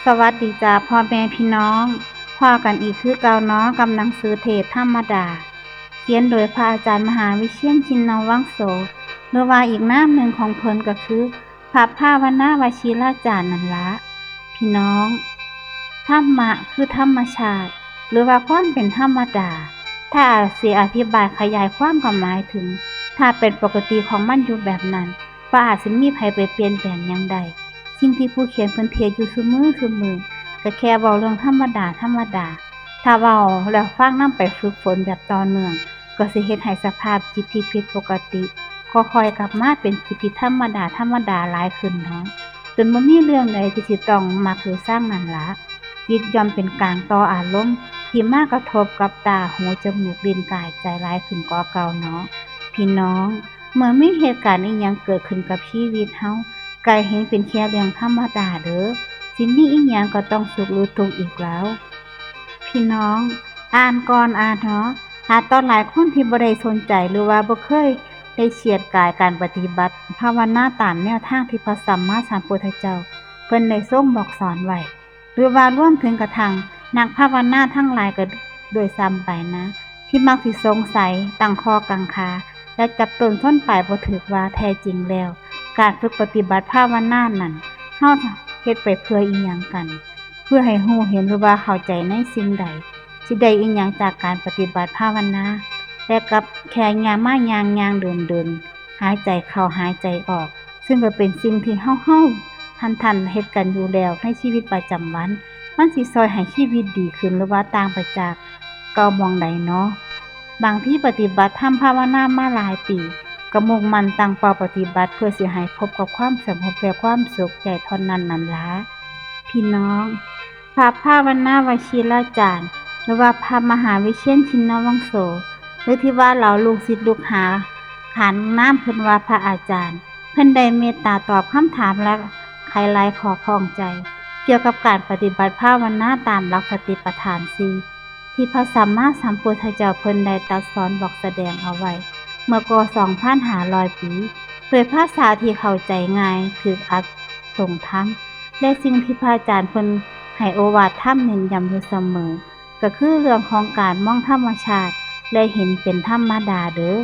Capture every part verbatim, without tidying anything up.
สวัสดีจ้าพ่อแม่พี่น้อง พ้อกันอีกคือเก่าเนาะกับหนังสือเทศน์ธรรมดา เขียนโดยพระอาจารย์มหาวิเชียร ชินวังโส หรือว่าอีกนามหนึ่งของเพิ่นก็คือ พระภาวนาวชิราจารย์นั่นละ พี่น้อง ธรรมะคือธรรมชาติ หรือว่าความเป็นธรรมดา ถ้าอาจสิอธิบายขยายความก็หมายถึง ถ้าเป็นปกติของมันอยู่แบบนั้น บ่อาจสิมีไผไปเปลี่ยนแปลงหยังได้ สิ่งที่ผู้เขียนเพิ่นเทศน์อยู่ซุมื้อซุมื้อ ก็แค่เว้าเรื่องธรรมดาธรรมดา ถ้าเว้าแล้วฟังนำไปฝึกฝนแบบต่อเนื่อง ก็สิเฮ็ดให้สภาพจิตที่ผิดปกติ ค่อยๆกลับมาเป็นจิตที่ธรรมดาธรรมดาหลายขึ้นเนาะ จนบ่มีเรื่องใดที่สิต้องมักหรือชังนั่นละ จิตย่อมเป็นกลางต่ออารมณ์ที่มากระทบกับตา หู จมูก ลิ้น กาย ใจหลายขึ้นกว่าเก่าเนาะ พี่น้อง เมื่อมีเหตุการณ์อิหยังเกิดขึ้นกับชีวิตเฮา ก็เห็นเป็นแค่เรื่องธรรมดาเด้อ สิมีอิหยังก็ต้องสุขหรือทุกข์อีกแล้ว พี่น้อง อ่านก่อนอ่านเนาะ อาจตอนหลายคนที่บ่ได้สนใจหรือว่าบ่เคยได้เชียดกายการปฏิบัติภาวนาตามแนวทางที่พระสัมมาสัมพุทธเจ้าเพิ่นได้ทรงบอกสอนไว้ หรือว่ารวมถึงกระทั่งนักภาวนาทั้งหลายก็ด้วยซ้ำไปนะ ที่มักสิสงสัย ตั้งข้อกังขา และจับต้นชนปลายบ่ถูกว่าแท้จริงแล้ว การฝึกปฏิบัติภาวนานั้น เฮาเฮ็ดไปเพื่ออิหยังกัน เพื่อให้รู้เห็นหรือว่าเข้าใจในสิ่งใด สิได้อิหยังจากการปฏิบัติภาวนา แต่กลับแค่ย่างมาย่างย่างเดินเดิน หายใจเข้าหายใจออก ซึ่งก็เป็นสิ่งที่เฮาเฮาทันทันๆเฮ็ดกันอยู่แล้วในชีวิตประจำวัน มันสิซอยให้ชีวิตดีขึ้นหรือว่าต่างไปจากเก่าหม่องใดเนาะ บางทีปฏิบัติธรรมภาวนามาหลายปี ก็มุ่งมั่นตั้งเป้าปฏิบัติเพื่อสิให้พบกับความสงบและความสุขใจเท่านั้นนั่นละ พี่น้อง พระภาวนาวชิราจารย์ หรือว่าพระมหาวิเชียร ชินวังโส หรือที่ว่าเหล่าลูกศิษย์ลูกหาขานนามเพิ่นว่าพระอาจารย์ เพิ่นได้เมตตาตอบคำถามและไขไขข้อข้องใจ เกี่ยวกับการปฏิบัติภาวนาตามหลักสติปัฏฐานสี่ ที่พระสัมมาสัมพุทธเจ้าเพิ่นได้ตรัสสอนบอกแสดงเอาไว้ เมื่อกว่าสองพันห้าร้อยปี ด้วยภาษาที่เข้าใจง่าย ถูกอัดตรงธรรม และสิ่งที่พระอาจารย์เพิ่นให้โอวาทธรรมเน้นย้ำอยู่เสมอ ก็คือเรื่องของการมองธรรมชาติ และเห็นเป็นธรรมดาเด้อ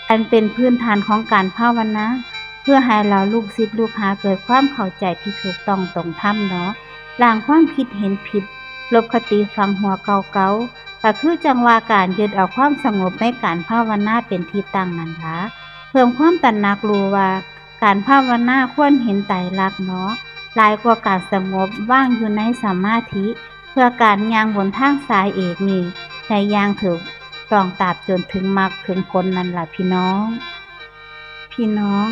อันเป็นพื้นฐานของการภาวนา เพื่อให้เหล่าลูกศิษย์ลูกหาเกิดความเข้าใจที่ถูกต้องตรงธรรมเนาะ ล้างความคิดเห็นผิด ลบคติฝังหัวเก่าๆ ก็คือจั่งว่าการยึดเอาความสงบในการภาวนาเป็นที่ตั้งนั่นละ เพิ่มความตระหนักรู้ว่าการภาวนาควรเห็นไตรลักษณ์เนาะ หลายกว่าการสงบว่างอยู่ในสมาธิ เพื่อการย่างบนทางสายเอกนี้ ได้อย่างถูกต้องตราบจนถึงมรรคถึงผลนั่นล่ะพี่น้อง พี่น้อง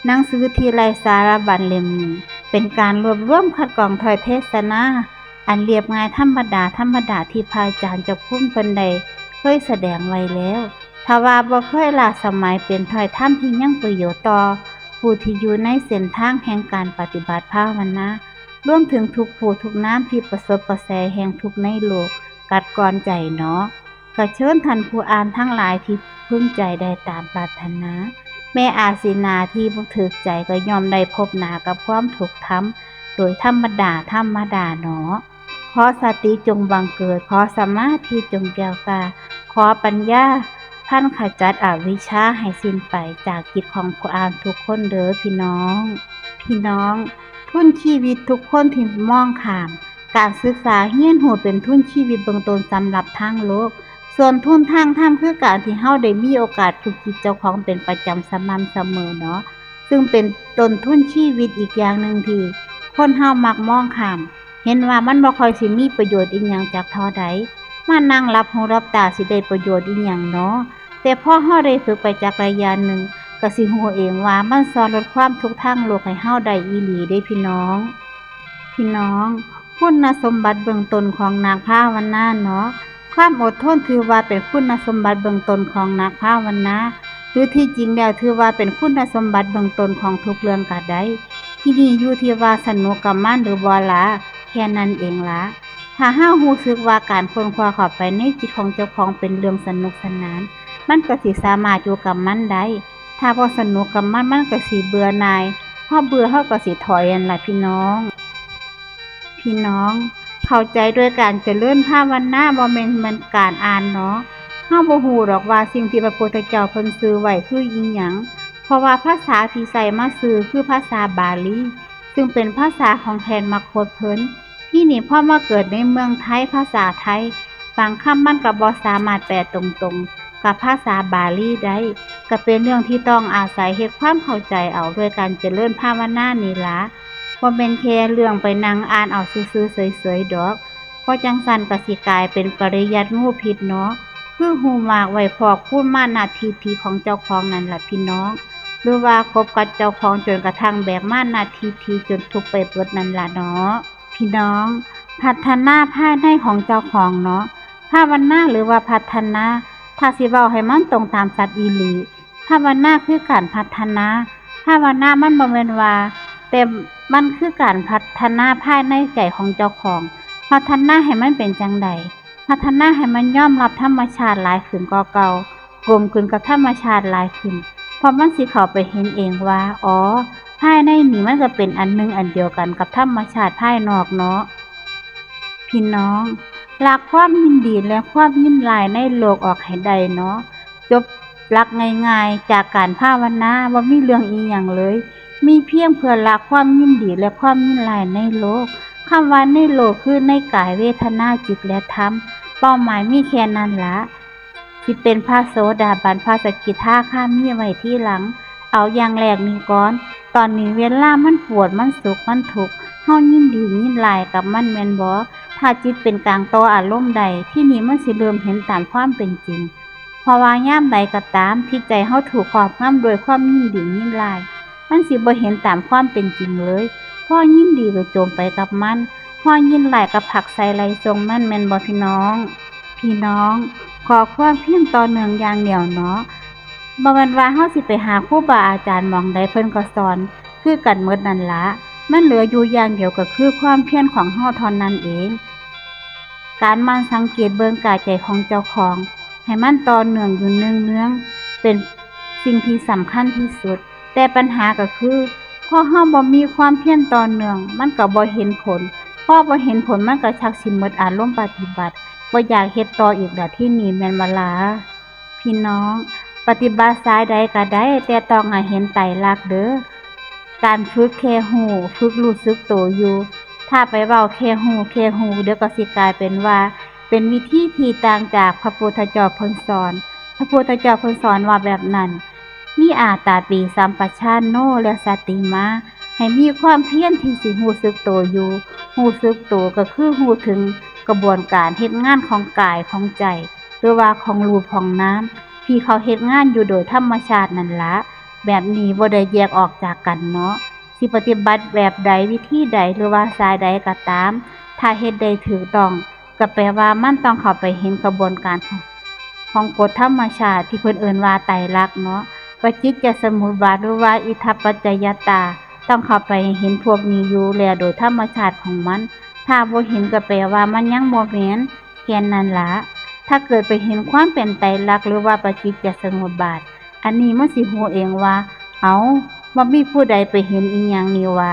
หนังสือที่ไร้สาระบั้นเล่มนี้ เป็นการรวบรวมคัดกรองถ้อยเทศนา อันเรียบง่ายธรรมดาธรรมดาที่พระอาจารย์เจ้าคุณเพิ่นได้เคยแสดงไว้แล้ว ถ้าว่าบ่เคยล้าสมัย เป็นถ้อยธรรมที่ยังประโยชน์ต่อผู้ที่อยู่ในเส้นทางแห่งการปฏิบัติภาวนา รวมถึงทุกผู้ทุกนามที่ประสบกระแสแห่งทุกข์ในโลกกัดกร่อนใจเนาะ ก็เชิญท่านผู้อ่านทั้งหลายที่พึงใจได้ตามปรารถนา แม้อาจสิหน้าที่บ่ถูกใจก็ย่อมได้พบหน้ากับความถูกธรรมโดยธรรมดาธรรมดาเนาะ ขอสติจงบังเกิด ขอสมาธิจงแก่วกล้า ขอปัญญาพันขจัดอวิชชาให้สิ้นไปจากจิตของผู้อ่านทุกคนเด้อพี่น้อง พี่น้อง ทุนชีวิตทุกคนที่มองข้าม การศึกษาเรียนรู้เป็นทุนชีวิตเบื้องต้นสำหรับทางโลก ส่วนทุนทางธรรมคือการที่เฮาได้มีโอกาสฝึกจิตเจ้าของเป็นประจำสม่ำเสมอเนาะ ซึ่งเป็นต้นทุนชีวิตอีกอย่างหนึ่งที่คนเฮามักมองข้าม เห็นว่ามันบ่ค่อยสิมีประโยชน์อิหยังจักเท่าใด มานั่งหลับหูหลับตาสิได้ประโยชน์อิหยังเนาะ แต่พอเฮาได้ฝึกไปจักระยะหนึ่ง ก็สิรู้เองว่ามันซ่อนลดความทุกข์ทางโลกให้เฮาได้อีหลีเด้พี่น้อง พี่น้อง คุณสมบัติเบื้องต้นของนักภาวนาเนาะ ความอดทนถือว่าเป็นคุณสมบัติเบื้องต้นของนักภาวนา หรือที่จริงแล้วถือว่าเป็นคุณสมบัติเบื้องต้นของทุกเรื่องก็ได้ ทีนี้อยู่ที่ว่าสนุกกับมันหรือบ่ล่ะ แค่นั้นเองละ ถ้าเฮารู้สึกว่าการค้นคว้าเข้าไปในจิตของเจ้าของเป็นเรื่องสนุกสนาน มันก็สิสามารถอยู่กับมันได้ ถ้าบ่สนุกกับมัน มันก็สิเบื่อหน่าย พอเบื่อเฮาก็สิถอยนั่นล่ะพี่น้อง พี่น้อง เข้าใจด้วยการเจริญภาวนาบ่แม่นเหมือนการอ่านเนาะ เฮาบ่ฮู้ดอกว่าสิ่งที่พระพุทธเจ้าเพิ่นสื่อไว้คืออิหยัง เพราะว่าภาษาที่ใช้มาสื่อคือภาษาบาลี ซึ่งเป็นภาษาของแท่นมคตเพิ่น ที่นี่พอมาเกิดในเมืองไทย ภาษาไทย บางคำมันก็บ่สามารถแปลตรงๆ กับภาษาบาลีได้ ก็เป็นเรื่องที่ต้องอาศัยเฮ็ดความเข้าใจเอาด้วยการเจริญภาวนานี่ล่ะ บ่แม่นแค่เรื่องไปนั่งอ่านเอาซื่อๆเสยๆดอก เพราะจั่งซั้นก็สิกลายเป็นปริยัติงูพิษเนาะ คือฮู้มากไว้พอกพูนมานะทิฐิของเจ้าของนั่นล่ะพี่น้อง หรือว่าคบกับเจ้าของจนกระทั่งแบกมานะทิฐิจนทุกข์ไปเบิดนั่นล่ะเนาะ พี่น้อง พัฒนาภายในของเจ้าของเนาะ ภาวนาหรือว่าพัฒนา ถ้าสิเว้าให้มันตรงตามศัพท์อีหลี ภาวนาคือการพัฒนา ภาวนามันบ่แม่นว่า แต่มันคือการพัฒนาภายในใจของเจ้าของ พัฒนาให้มันเป็นจั่งใด พัฒนาให้มันยอมรับธรรมชาติหลายขึ้นกว่าเก่า กลมกลืนกับธรรมชาติหลายขึ้น เพราะมันสิเข้าไปเห็นเองว่า อ๋อ ภายในนี่มันก็เป็นอันหนึ่งอันเดียวกันกับธรรมชาติภายนอกเนาะ พี่น้อง ละความยินดีและความยินร้ายในโลกออกให้ได้เนาะ จบหลักง่ายๆ จากการภาวนา บ่มีเรื่องอีหยังเลย มีเพียงเพื่อละความยินดีและความยินร้ายในโลก คำว่าในโลกคือในกาย เวทนา จิต และธรรม เป้าหมายมีแค่นั้นละ สิเป็นพระโสดาบัน พระสกิทาคามีไว้ทีหลัง เอาอย่างแรกนี้ก่อน ตอนนี้เวลามันปวด มันสุข มันทุกข์ เฮายินดียินร้ายกับมันแม่นบ่ ถ้าจิตเป็นกลางต่ออารมณ์ได้ ที่นี่มันสิเริ่มเห็นตามความเป็นจริง เพราะว่ายามใดก็ตามที่ใจเฮาถูกครอบงำด้วยความยินดียินร้าย มันสิบ่เห็นตามความเป็นจริงเลย พอยินดีก็จมไปกับมัน พอยินร้ายก็ผลักไสไล่ส่งมัน แม่นบ่พี่น้อง พี่น้อง ขอความเพียรต่อเนื่องอย่างเดียวเนาะ บ่แม่นว่าเฮาสิไปหาครูบาอาจารย์หม่องใดเพิ่นก็สอนคือกันหมดนั่นละ มันเหลืออยู่อย่างเดียวก็คือความเพียรของเฮาเท่านั้นเอง การหมั่นสังเกตเบิ่งกายใจของเจ้าของ ให้มันต่อเนื่องอยู่เนืองๆ เป็นสิ่งที่สำคัญที่สุด แต่ปัญหาก็คือ พอเฮาบ่มีความเพียรต่อเนื่อง มันก็บ่เห็นผล พอบ่เห็นผลมันก็ชักสิหมดอารมณ์ปฏิบัติ บ่อยากเฮ็ดต่ออีกแล้วที่นี่แม่นบ่ล่ะ พี่น้อง ปฏิบัติสายใดก็ได้ แต่ต้องให้เห็นไตรลักษณ์เด้อ การฝึกแค่ฮู้ ฝึกรู้สึกโตอยู่ ถ้าไปเว้าแค่ฮู้ แค่ฮู้ เดี๋ยวก็สิกลายเป็นว่า เป็นวิธีที่ต่างจากพระพุทธเจ้าเพิ่นสอน พระพุทธเจ้าเพิ่นสอนว่าแบบนั้น มีอาตาปีสัมปชานโน และสติมา ให้มีความเพียรที่สิรู้สึกโตอยู่ รู้สึกโตก็คือรู้ถึงกระบวนการเฮ็ดงานของกายของใจ หรือว่าของรูปของนาม ที่เขาเฮ็ดงานอยู่โดยธรรมชาตินั่นละ แบบนี้บ่ได้แยกออกจากกันเนาะ สิปฏิบัติแบบใด วิธีใด หรือว่าสายใดก็ตาม ถ้าเฮ็ดได้ถูกต้อง ก็แปลว่ามันต้องเข้าไปเห็นกระบวนการของ ของกฎธรรมชาติที่เพิ่นเอิ้นว่าไตรลักษณ์เนาะ ปฏิจจสมุปบาท หรือว่าอิทัปปัจจยตา ต้องเข้าไปเห็นพวกนี้อยู่แล้วโดยธรรมชาติของมัน ถ้าบ่เห็นก็แปลว่ามันยังบ่แม่น แค่นั้นละ ถ้าเกิดไปเห็นความเป็นไตรลักษณ์ หรือว่าปฏิจจสมุปบาท อันนี้มันสิฮู้เองว่า เอ้า บ่มีผู้ใดไปเห็นอีหยังนี่หวา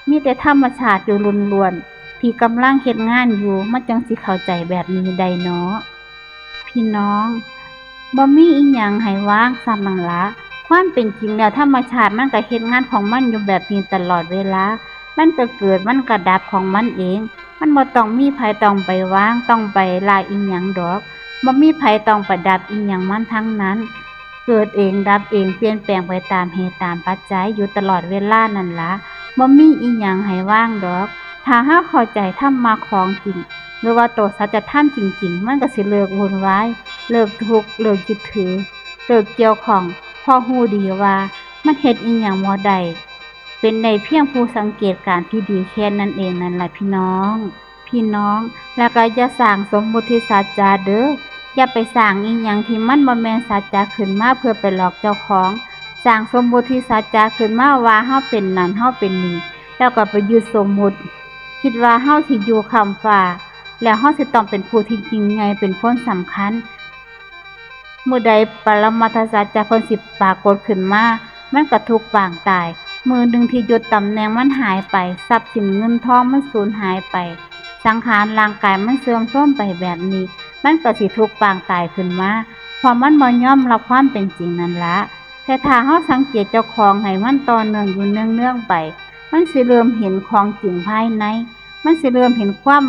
มีแต่ธรรมชาติอยู่ล้วนๆ ที่กำลังเฮ็ดงานอยู่ มันจั่งสิเข้าใจแบบนี้ได้เนาะ พี่น้อง บ่มีอีหยังให้วางซ้ำนั่นละ ความเป็นจริงแล้วธรรมชาติมันก็เฮ็ดงานของมันอยู่แบบนี้ตลอดเวลา มันก็เกิด มันก็ดับของมันเอง มันบ่ต้องมีไผต้องไปวาง ต้องไปละอีหยังดอก บ่มีไผต้องไปดับอีหยังมันทั้งนั้น เกิดเอง ดับเอง เปลี่ยนแปลงไปตามเหตุตามปัจจัยอยู่ตลอดเวลานั่นละ บ่มีอีหยังให้วางดอก ถ้าเฮาเข้าใจธรรมะของจริง หรือว่าโตสัจธรรมจริงๆ มันก็สิเลิกวุ่นวาย เลิกทุกข์ เลิกยึดถือ เลิกเกี่ยวข้อง เพราะฮู้ดีว่ามันเฮ็ดอีหยังบ่ได้ เป็นได้เพียงผู้สังเกตการณ์ที่ดีแค่นั้นเองนั่นล่ะพี่น้อง พี่น้อง แล้วก็อย่าสร้างสมมุติสัจจะเด้อ อย่าไปสร้างอีหยังที่มันบ่แม่นสัจจะขึ้นมาเพื่อไปหลอกเจ้าของ สร้างสมมุติสัจจะขึ้นมาว่าเฮาเป็นนั่น เฮาเป็นนี่ แล้วก็ไปยึดสมมุติ คิดว่าเฮาสิอยู่ค้ำฟ้า แล้วเฮาสิต้องเป็นผู้ที่ยิ่งใหญ่ เป็นคนสำคัญ มื้อใดปรมัตถสัจจะเพิ่นสิปรากฏขึ้นมา มันก็ถูกปางตาย มื้อหนึ่งที่หยุดตำแหน่งมันหายไป ทรัพย์สินเงินทองมันสูญหายไป สังขารร่างกายมันเสื่อมโทรมไปแบบนี้ มันก็สิทุกข์ปางตายขึ้นมา เพราะมันบ่ยอมรับความเป็นจริงนั่นละ แต่ถ้าเฮาสังเกตเจ้าของให้มันต่อเนื่องอยู่เนืองๆไป มันสิเริ่มเห็นของจริงภายใน มันสิเริ่มเห็นความ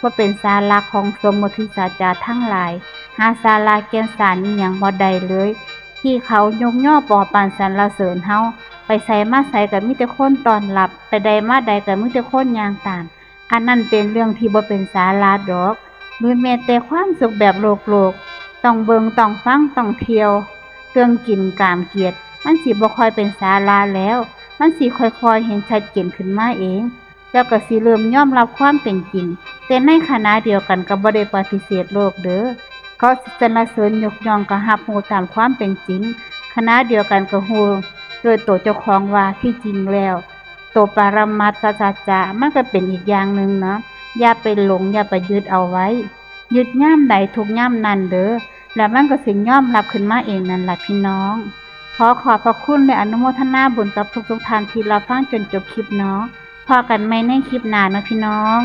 บ่เป็นสาระของสมมติสัจจะทั้งหลาย หาสาระแก่นสารอิหยังบ่ได้เลย ที่เขายกย่อปอปานสรรเสริญเฮา ไปไสมาไสก็มีแต่คนต้อนรับ ไปใดมาใดก็มีแต่คนย่างตาม อันนั้นเป็นเรื่องที่บ่เป็นสาระดอก หรือแม้แต่ความสุขแบบโลกๆ ต้องเบิ่งต้องฟังต้องเที่ยว เรื่องกินกามเกียรติ มันสิบ่ค่อยเป็นสาระแล้ว มันสิค่อยๆเห็นชัดเจนขึ้นมาเอง แล้วก็สิเริ่มยอมรับความเป็นจริง แต่ในขณะเดียวกันก็บ่ได้ปฏิเสธโลกเด้อ เขาสิสรรเสริญยกย่องก็รับรู้ตามความเป็นจริง ขณะเดียวกันก็รู้ด้วยตัวเจ้าของว่าที่จริงแล้ว ตัวปรมัตถสัจจะมันก็เป็นอีกอย่างหนึ่งเนาะ อย่าไปหลง อย่าไปยึดเอาไว้ ยึดยามใดทุกข์ยามนั้นเด้อ แล้วมันก็สิยอมรับขึ้นมาเองนั่นล่ะพี่น้อง ขอขอบพระคุณและอนุโมทนาบุญกับทุกๆท่านที่รับฟังจนจบคลิปเนาะ พ้อกันใหม่ในคลิปหน้าเนาะพี่น้อง